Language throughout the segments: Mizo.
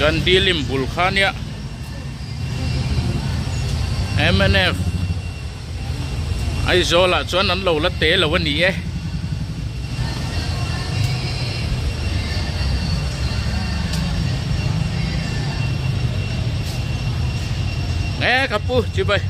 Gandhi lim bul kha nia mnf Aizawl ah chuan an lo la te lo a ni e. E ka pu chibai.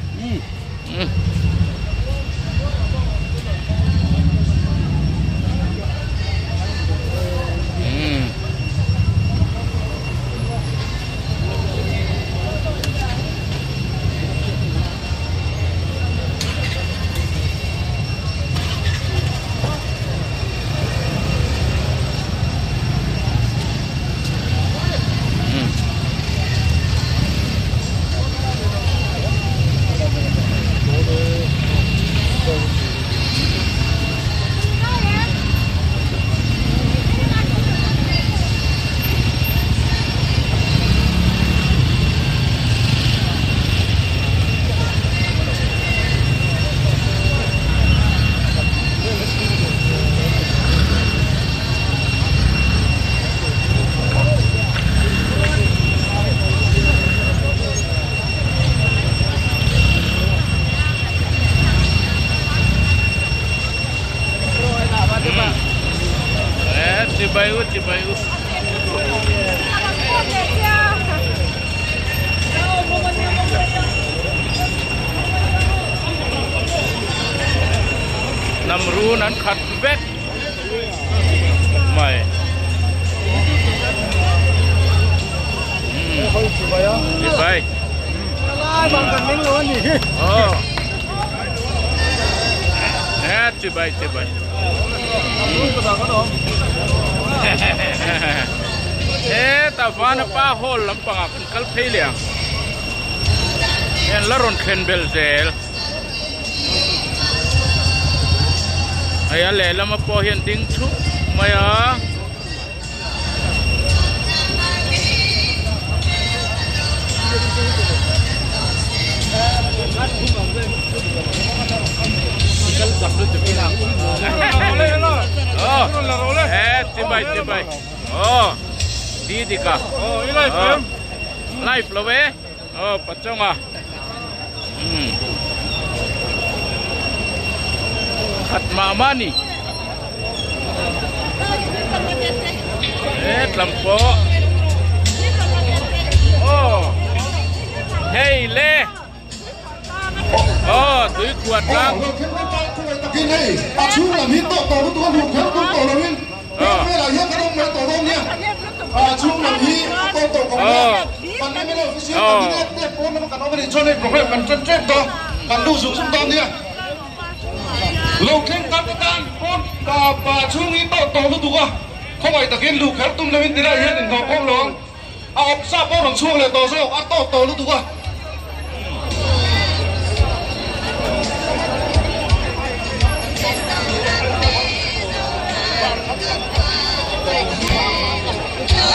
Chibai u chibai u. Hnam run an khat vek mai. Chibai. Oh. Chibai chibai. Heta Vanapa Hall lampangah kan kal phei leh ang. Heng la rawn thlen belh zel. Hei a lehlam a pawh hian ding thup mai a. Chibai chibai aw di dika live lo e aw pachonga khat mah mah ni hetlam pawh aw hei le aw tui khuat tlang Lo thleng tak atan pawn pa pa chhung hi tawh tawh lutuk a, khawngaih takin luh kher tum loin tilai hian inhnawh khawm lo ang. A awp sa pawh rawn chhuak leh tawh zawk, a tawh tawh lutuk a.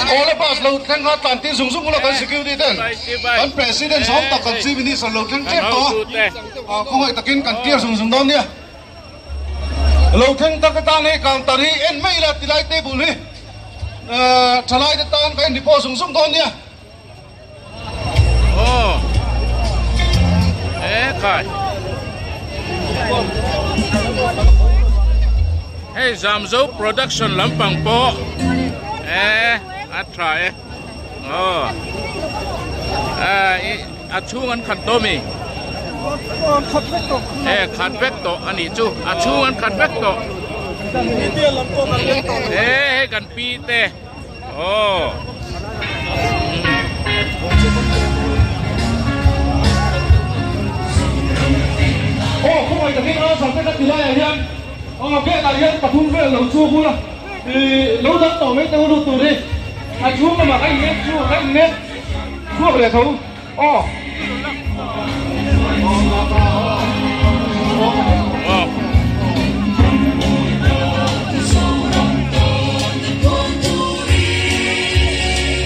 Awle bus lo thleng kha tlan tir zung zung ula kan security ten kan president zawng tak kan chief minister lo thleng tep tawh a khawngaih takin kan clear zung zung dawn nia. Lo thleng tak atan hei counter hi en mai ila tilai table hi thalai te tan ka en report zung zung dawn nia. Aw e khai hei Zamzo production lampang pawh e a tha e aw a chhung an khat tawh mi e khat vek tawh a nih chu a chhung an khat vek tawh e hei kan pi te. Aw. Aw khawngaih takin a zan te ka ti laiah hian aw gate ah hian pathum vel lo chhung ula ih lo dang tawh mai teh u lut tur hi a chhung lamah ka innek chu ka innek chhuak leh tho aw.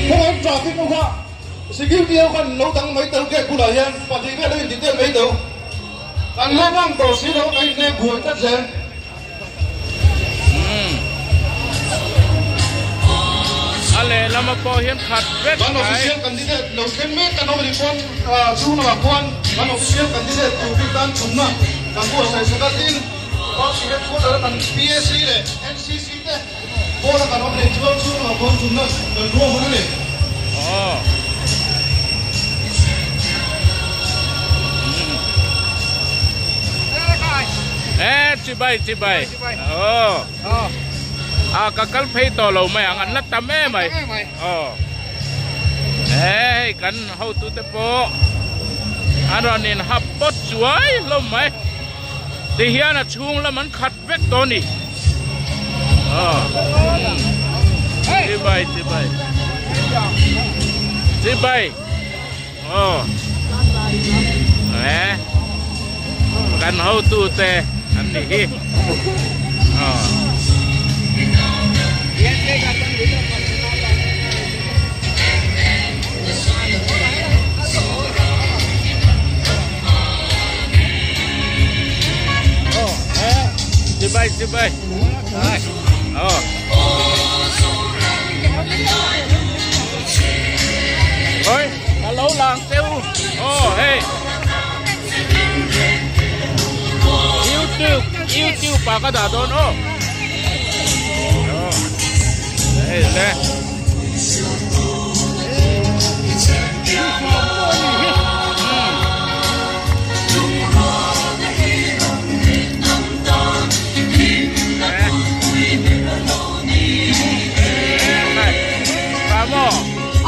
Khawngaih traffic ho kha security ho khan lo dang mai tel gate bulah hian pahnih vel a inti tel mai teu kan lo ngam tawh si lo ka innek buai tlat zel. A lehlam. lamah pawh hian khat vek Kan mai. official candidate lo thleng mek kan awm a nih chuan chhung lamah khuan kan official candidate tur bik tan chhunna kan buatsaih sak a, tin party headquarter a kan PAC leh NCC te pawn a kan awm leh chuan chhung lamah khuan chhunna kan ruahman a ni. Eh chibai chibai aw a ka kal phei tawh lo mai ang an la tam em mai aw he hei kan hotu te pawh an rawn in hap pawt chuai hlawm mai ti hian a chhung lam an khat vek tawh a ni aw chibai chibai chibai aw eh kan hotu te an nih hi aw Chibai chibai aw Ôi a lo lang teu aw hei YouTube YouTube ah ka dah dawn aw hei le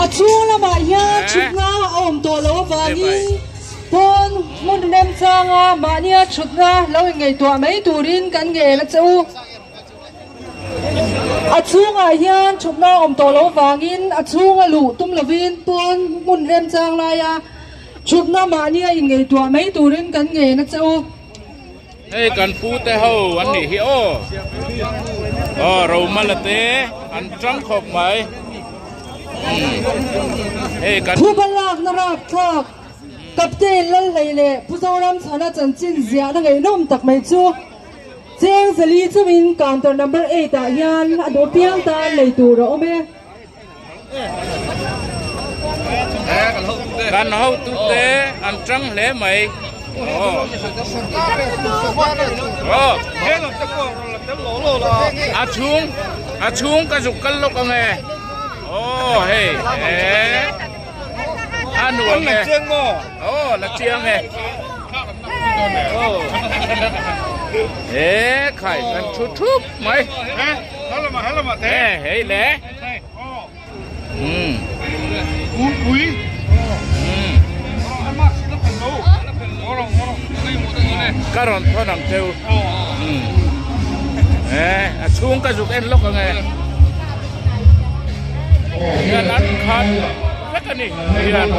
A chhung lamah hian thutna a awm tawh loh avangin pawn hmun remchanga mahnia thutna lo inngaihtuah mai turin kan ngel a che u. A chhungah hian thutna a awm tawh loh avangin a chhunga luh tum lovin pawn hmun remchang laia thutna mahnia inngaihtuah mai turin kan ngen a che u. Hei kan pu te ho an nih hi aw. Aw Romala te an tang khawp mai. Hei kan Thuba lakna rapthlak Captain Lalhlei leh Pu Zoram chhana chanchin ziahna ngaihnawm tak mai chu Cheng Zali chungin counter number 8 ah hian a duh piang tan lei tur a awm e. Kan hotute an tang hle mai. A chhung a chhung ka zuk kal lawk ang e. Aw hei e a nuam e. Aw la chiang e. E khai kan thu thup mai. E hei le. Ka rawn thawn ang cheu a chhung ka zuk en lawk ang e hian an khat vek a ni hian.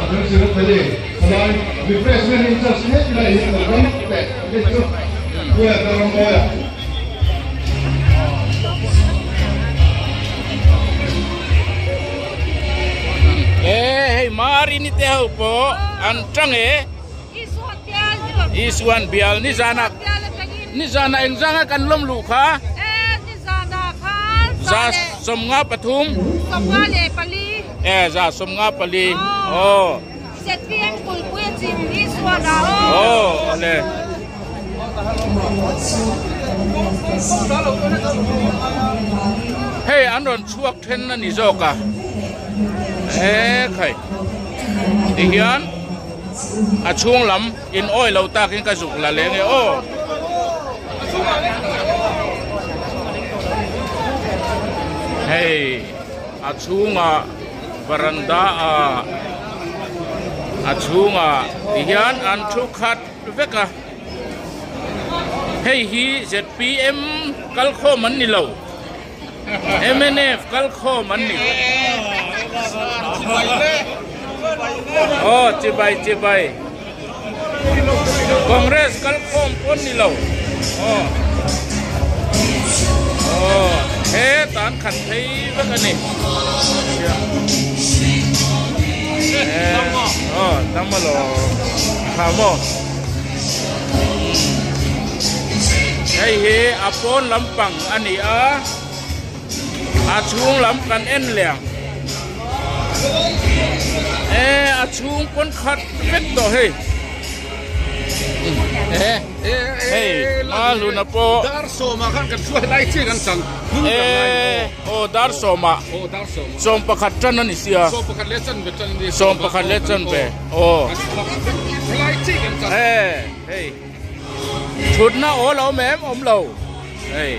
E hei Marini te ho pawh an tang e Isuan bial nizana nizana engzanga kan lawm luh kha za 53 e za 54 aw aw le Hei an rawn chhuak then a ni zawk a, he khai tihian a chhung lam in awi lo takin ka zuk la leng e aw. Hei a chhungah varanda ah a chhungah tihian an thu khat vek a. Hei hi zpm kalkhawm an ni lo, mnf kalkhawm an ni. Aw chibai chibai Congress kalkhawm pawh an ni lo. Aw aw hetah an khat phei vek a ni. Aw tam alawm tha maw. Hei hi a pawn lampang a ni a, a chhung lam kan en leh ang. E a chhung pawn khat vek tawh hei e hei Maluna pawh dar sawmah khan kan hruai lai chiah kan chang e aw dar sawmah sawm pakhat tan a ni sia sawm pakhat leh chanve tan a ni sawm pakhat leh chanve aw e hei thutna awl a awm em awm lo hei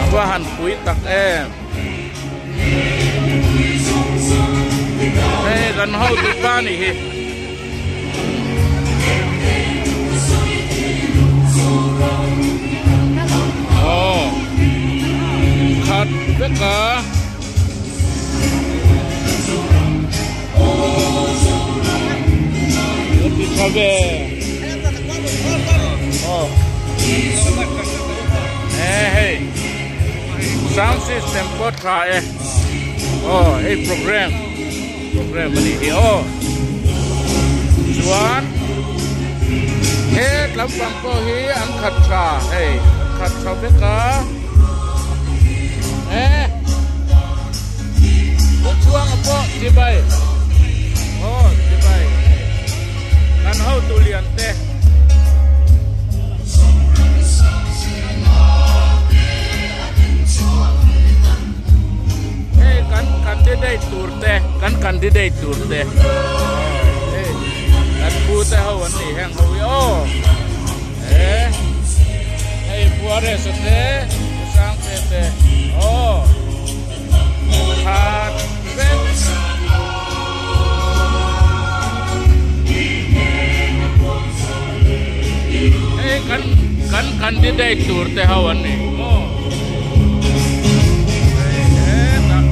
a va han pui tak em hei kan hotu pa nih hi. Aw khat vek a. Ti tha ve. Aw. E hei. Sound system pawh tha e. Aw hei program. Program a nih hi aw. Chuan he tlampang pawh hi an khat tha hei an khat tha vek a. E Pu Chhuanga pawh chibai aw chibai kan hotu lian te. Hei kan candidate tur te kan candidate tur te hei kan pu te ho an nih heng ho hi aw he hei Buaresa te Pu Sangte te aw khat vek. Hei kan kan candidate tur te ho an ni maw hei hetah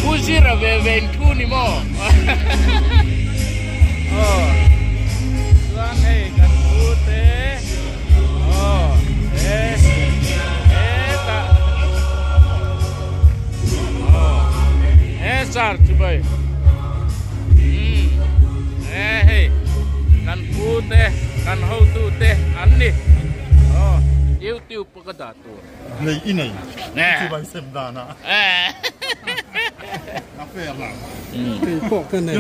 Pu Zira ve ve in thu ni maw aw chuan hei kan pu te. Aw he hetah aw he sar chu bai umm he hei kan pu te kan hotu te an ni aw youtube pawh ka dah tur nei i nei chu bai sem dan a a fair lang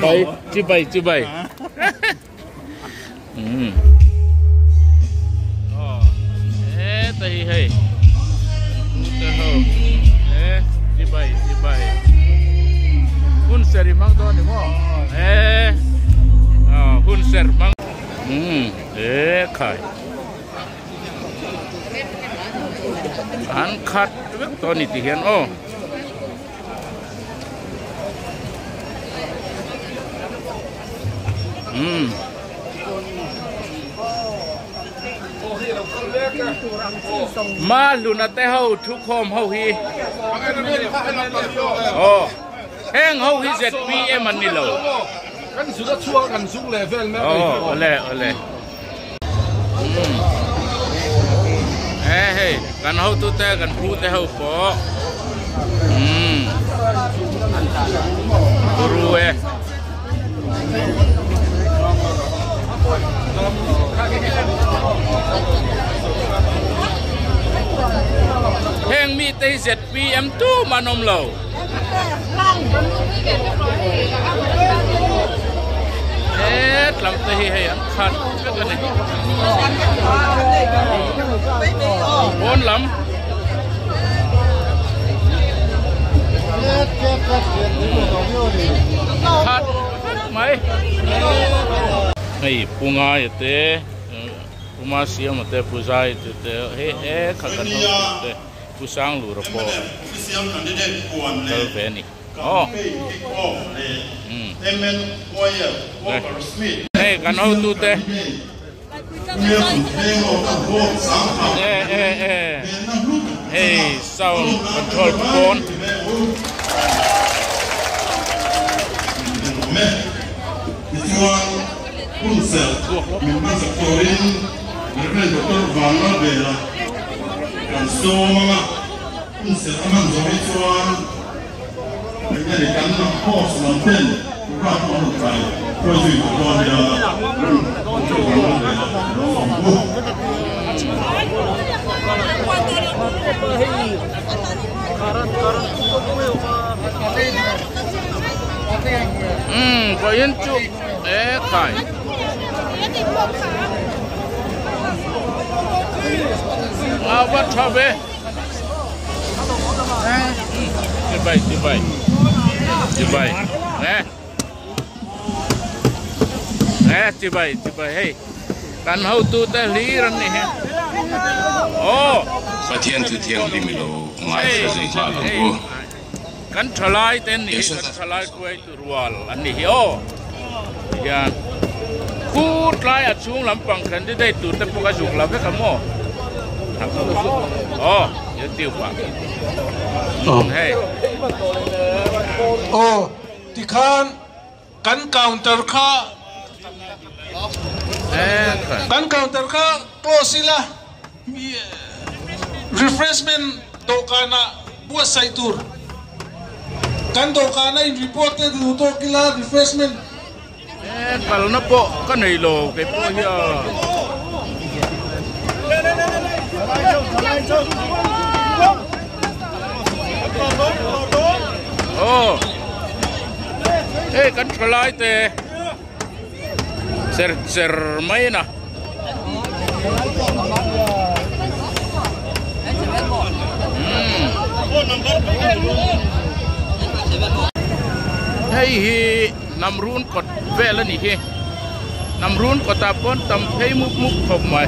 bai chi bai chi bai. Umm aw heta hi hei te ho he chibai chibai hun ser i hmang dawn ni maw he aw hun ser hmang umm he khai an khat vek tawh a ni ti hian aw. Umm. Mahluna te ho thukhawm ho hi aw heng ho hi ZPM an ni lo. Aw awle awle. Umm. He hei kan hotute kan pute ho pawh umm guru e. Heng mite hi ZPM tum an awm lo. Het lam te hi hei an khat vek a ni. Pawn lam. Khat vek mai. Hei Pu Ngaia te Pu Masiama te Pu Zai te te hei e kha kan ho te. Pu Sanglura pawh kal ve a ni. Aw. Hei kan hotute. E e e. Hei sound control pawn. Kan sawm anga hun serh a hman zawh hi chuan eng nge ni kan lam post lam ten. Programme pawh an rawn kai hruai zui tawh dawn nia. Umm vawiin chu e khai. A va tha ve. Chibai chibai chibai e e chibai chibai hei kan hotu te hlir an ni hi aw Pathian thu thianghlim i lo ngaithla zui nghal ang u. Kan thalai te an ni hi kan thalai hruai tu rual an ni hi aw tihian khu tlai a chhung lampang candidate tur te pawh a zuk la vek a maw aw youtube ah hei aw tikhan kan counter kha kan counter kha close ila Refreshment dawhkanah buatsaih tur. Kan dawhkana in report te duh tawk ila refreshment. E kalna pawh ka nei lo kei pawh hi a. Aw hei kan thalai te. Cher cher mai na. Hei hi Namrun kawt vel a ni hi. Namrun kawtah pawn tam phei mup mup khawp mai.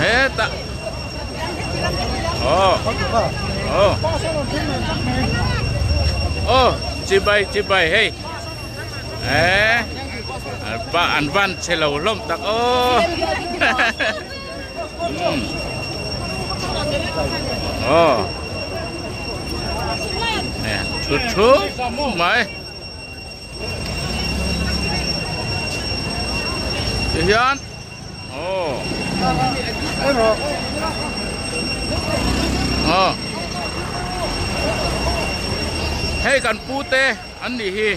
Hetah. Aw aw aw chibai chibai hei eh pa an van che lo hlawm tak aw aw nè thut thut mai tihian Aw. Aw. Hei kan pu te an nih hi.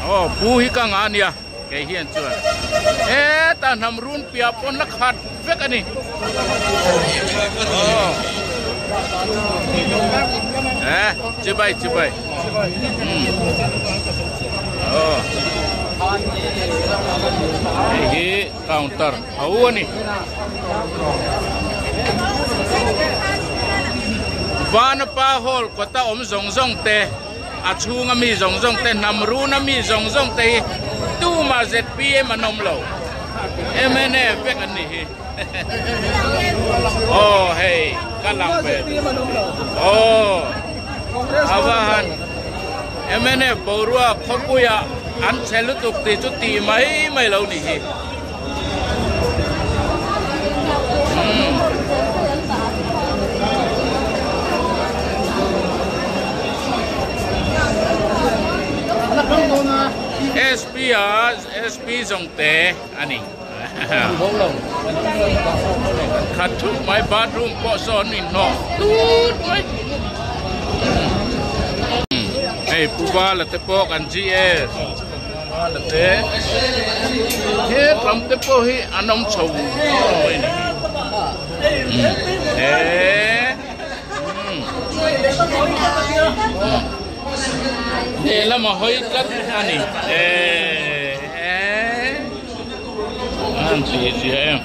Aw pu hi ka nga ania kei hian chuan. Heta hnam run piah pawn la khat vek a ni. Aw. Eh chibai chibai. Umm. Aw. Hei hi counter tho a ni. Vanapa hall kawta awm zawng zawng te a chhunga mi zawng zawng te hnam runa mi zawng zawng te hi tumah zpm an awm lo mnf vek an nih hi aw hei ka lang ve aw a va han mnf boruak khawpuiah an chhe lutuk tih chu tih mai mai lo nih hi. SP a SP zawng te a ni khat thup mai bathroom pawh sawn in hnawh tut mai hei pu vala te pawh kan GS Vala te he ram te pawh hi an awm chho mai ni he he lama hawi tlat a ni e an ti zia em.